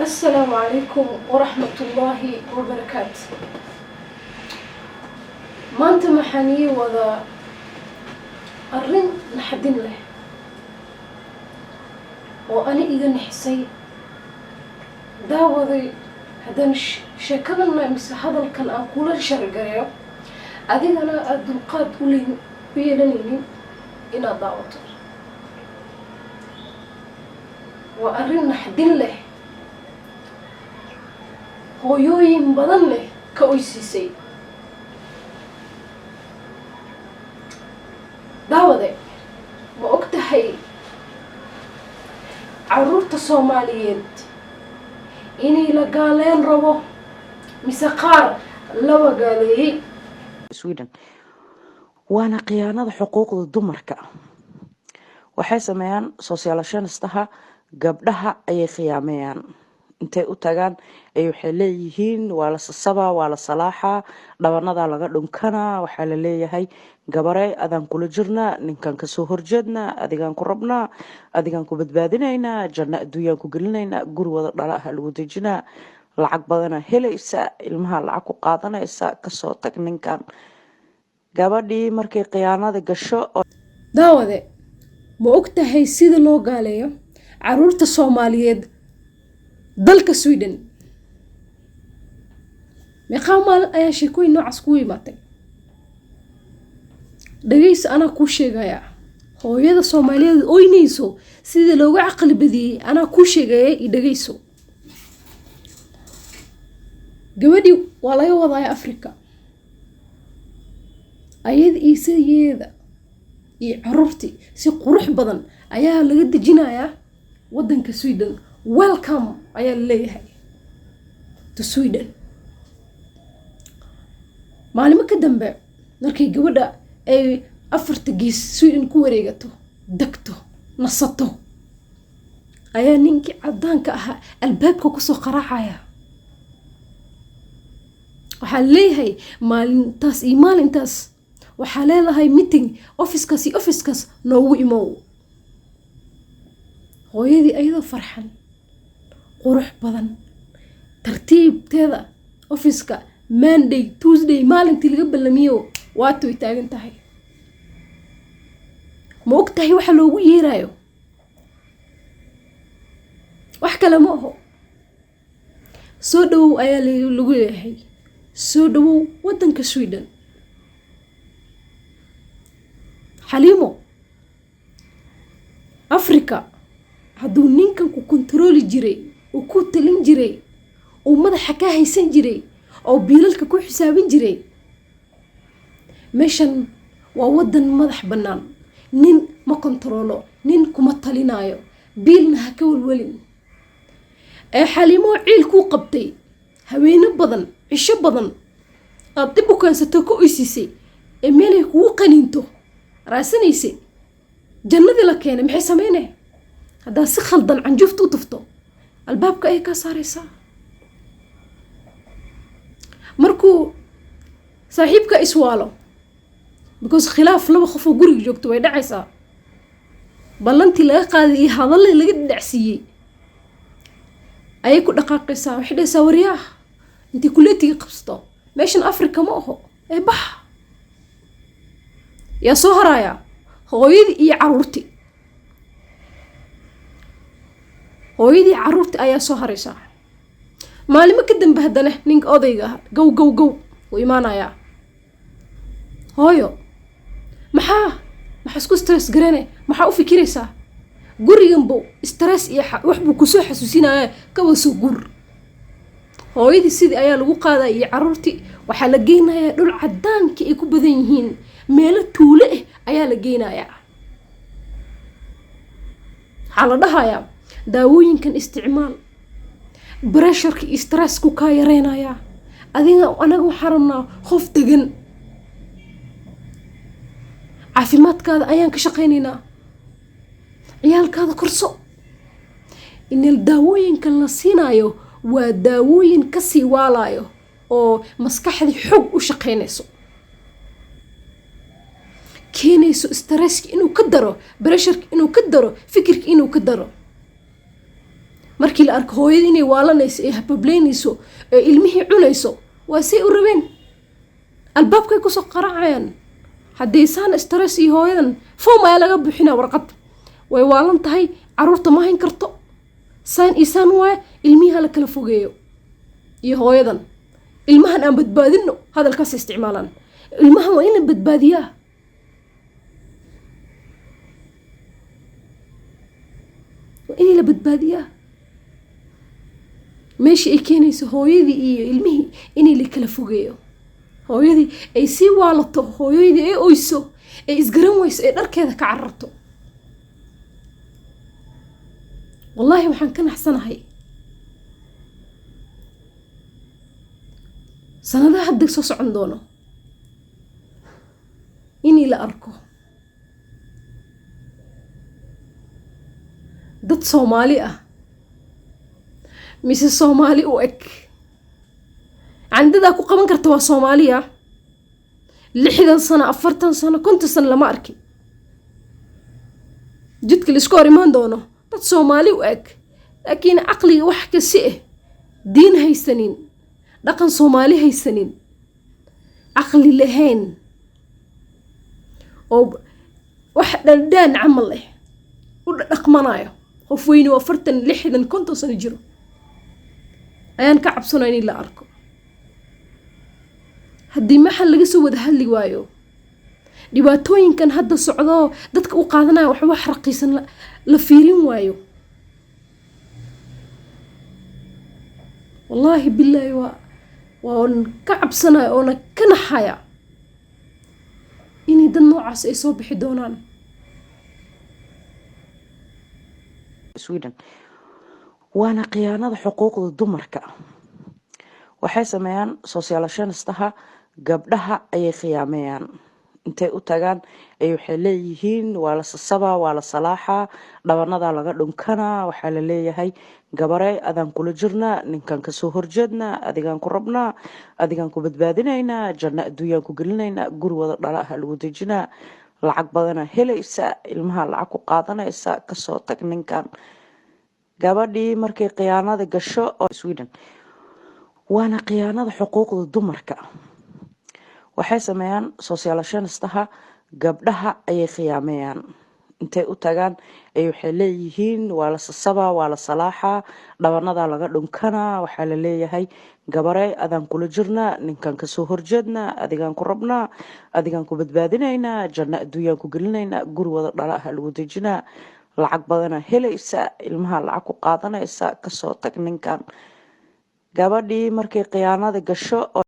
Asalaamu calaykum waraxmatullaahi wabarakaatu. Maanta waxaan ii wadaa arrin naxdin leh oo ani iga nixisay. Daawaday, haddaan sheekadana mise hadalkan aan kula shargareeyo, adigana aada dulqaad u yeelanaynin inaad daawato. Waa arrin naxdin leh, hooyooyin badan leh ka oysiisay. Daawade, ma og tahay caruurta Soomaaliyeed inay la gaaleen rabo mise qaar laba gaaleeyey? Sweden waana khiyaanada xuquuqda dumarka. Waxay sameeyaan socialtjänstaha, gabdhaha ayay khiyaameeyaan. Intay u tagaan ay waxay leeyihiin waa la sasabaa, waa la salaaxaa, dhabanadaa laga dhunkanaa. Waxaa la leeyahay: "Gabarey, adaan kula jirnaa, ninkan kasoo horjeednaa, adigaan ku rabnaa, adigaan ku badbaadinaynaa, janno adduunyaan ku gelinaynaa, guri wada dhalaha lagu dejinaa, lacag badana helaysa, ilmaha lacag ku qaadanaysa, kasoo tag ninkan." Gabadhii markay khiyaanada gasho Daawade, ma og tahay sida loo gaaleeyo caruurta Soomaaliyeed dalka Sweden? Meeqaa maalin ayaa sheekooyin noocaas kugu imaatay? Dhageysa, anaa kuu sheegayaa. Hooyada Soomaaliyeed oynayso sida looga caqli badiyey anaa kuu sheegaya, i dhageyso. Gabadhii waa laga wadaaya Africa, ayada iyo siyeeda iyo caruurtii si qurux badan ayaa laga dejinayaa wadanka Sweden. "Welcome" ayaa la leeyahay to Sweden. Maalimo ka dambe, markay gabadha ay afarta gees Sweden ku wareegato, degto, nasato, ayaa ninkii cadaanka ahaa albaabka kusoo qaraacaya. Waxaa leeyahay: "Maalintaas iyo maalintaas waxaa leedahay meeting, officekaas iyo officekaas noogu imow." Hooyadii ayadoo farxan, qurux badan, tartiibteeda officeka Monday, Tuesday, maalintii laga ballamiyo waata way taagan tahay. Ma og tahay waxa loogu yeerayo? Wax kale ma aho, "Soo dhawow" ayaa lagu leeyahay, "Soo dhawow waddanka Sweden." Xaliimo, Africa hadduu ninkan ku kontarooli jiray, uu ku talin jiray, uu madaxa ka haysan jiray oo biilalka ku xisaabin jiray, meeshan waa waddan madax bannaan. Nin ma kontaroolo, nin kuma talinaayo, biilna ha ka welwelin. Ee Xaliimo, ciil kuu qabtay haweeno badan, cisho badan aad dib u keensato, ka oysiisay ee meelay kugu qaniinto raasanaysay, jannadii la keenay, maxay sameynay? Haddaad si khaldan canjuufta u tufto, albaabka ayay kaa saaraysaa. Markuu saaxiibka iswaalo, because khilaaf laba qof oo guriga joogto way dhacaysaa, ballantii laga qaaday iyo hadalladii laga dhacsiiyey ayay ku dhaqaaqaysaa. Waxay dhahaysaa: "Waryaah, intay kuleetiga qabsato, meeshan Africa ma aho, ee bax." Yaa soo haraya? Hooyadii iyo caruurtii. Hooyadii caruurtii ayaa soo haraysaa. Maalimo ka dambe haddana ninka odayga ah gow gow gow wuu imaanayaa. "Hooyo, maxaa isku stress garane? Maxaa u fikiraysaa? Guriganbu stress iyo wax buu kusoo xasuusinaya, kawa soo guur." Hooyadii sidii ayaa lagu qaadaya iyo caruurtii. Waxaa la geynayaa dhul cadaankii ay ku badan yihiin, meelo tuulo ah ayaa la geynayaa. Waxaa la dhahayaa: "Daawooyinkan isticmaal, pressureka iyo stressku kaa yareynayaa. Adiga anaga waxaa rabnaa qof degan, caafimaadkaada ayaan ka shaqaynaynaa, ciyaalkaada korso." Inel daawooyinkan la siinayo waa daawooyin kasii waalayo oo maskaxdii xog u shaqaynayso, keenayso stresska inuu ka daro, pressureka inuu ka daro, fikirka inuu ka daro. Markii la arko hooyada inay waalanayso, ee habableynayso, ee ilmihii cunayso, waa say u rabeen, albaabkay kusoo qaracayaan. Haddii saan stress iyo hooyadan, form ayaa laga buuxinaa, warqad: way waalan tahay, caruurta ma hayn karto, saan iyo saan waaye, ilmihii hala kala fogeeyo iyo hooyadan, ilmahan aan badbaadino. Hadalkaas isticmaalaan: ilmahan waa in la badbaadiyaa. Waa in la badbaadiyaa. Meeshii ay keenayso hooyadii iyo ilmihii inay la kala fogeeyo, hooyadii ay sii waalato, hooyadii ay oyso, ay isgaran weyso, ay dharkeeda ka cararto. Wallaahi waxaan ka naxsanahay sanadaha hadda soo socon doono inii la arko dad Soomaali ah mise Soomaali u eg. Yani dadaa ku qaban karta waa Soomaaliya, 60 sano, 40 sano, 50 sano lama arkin. Jidka laisku hor imaan doono dad Soomaali u eg, laakiin caqliga wax kasi ah, diin haysanin, dhaqan Soomaali haysanin, caqli lahayn, oo wax dhaldhaan camal ah u dhaqmanayo. Qof weyni oo 40, 60, 50 sano jiro ayaan ka cabsanaya in la arko haddii maxal laga soo wada hadli waayo. Dhibaatooyinkan hadda socdoo dadka u qaadanaya wax raqiisan la fiirin waayo. Wallaahi bilaahi, waan ka cabsanaya oona ka naxaya inay dad noocaas ay soo bixi doonaan. Sweden waana khiyaanada xuquuqda dumarka. Waxay sameeyaan socialtjänstaha, gabdhaha ayay khiyaameeyaan. Intay u tagaan ay waxay leeyihiin waa la sasabaa, waa la salaaxaa, dhabanadaa laga dhunkanaa. Waxaa la leeyahay: "Gabarey, adaan kula jirnaa, ninkan kasoo horjeednaa, adigaan ku rabnaa, adigaan ku badbaadinaynaa, janno adduunyaan ku gelinaynaa, guri wada dhala aha lagu dejinaa, lacag badanaa helaysa, ilmaha lacag ku qaadanaysa, kasoo tag ninkan." Gabadhii markay khiyaanada gasho oo Sweden waana khiyaanada xuquuqda dumarka. Waxay sameeyaan socialtjänstaha, gabdhaha ayay khiyaameeyaan. Intay u tagaan ay waxay leeyihiin waa la sasabaa, waa la salaaxaa, dhabanadaa laga dhunkanaa. Waxaa la leeyahay: "Gabarey, adaan kula jirnaa, ninkan kasoo horjeednaa, adigaan ku rabnaa, adigaan ku badbaadinaynaa, janno adduunyaan ku gelinaynaa, guri wada dhala aha lagu dejinaa, lacag badanaa helaysa, ilmaha lacag ku qaadanaysa, kasoo tag ninkan." Gabadhii markay khiyaanada gasho oo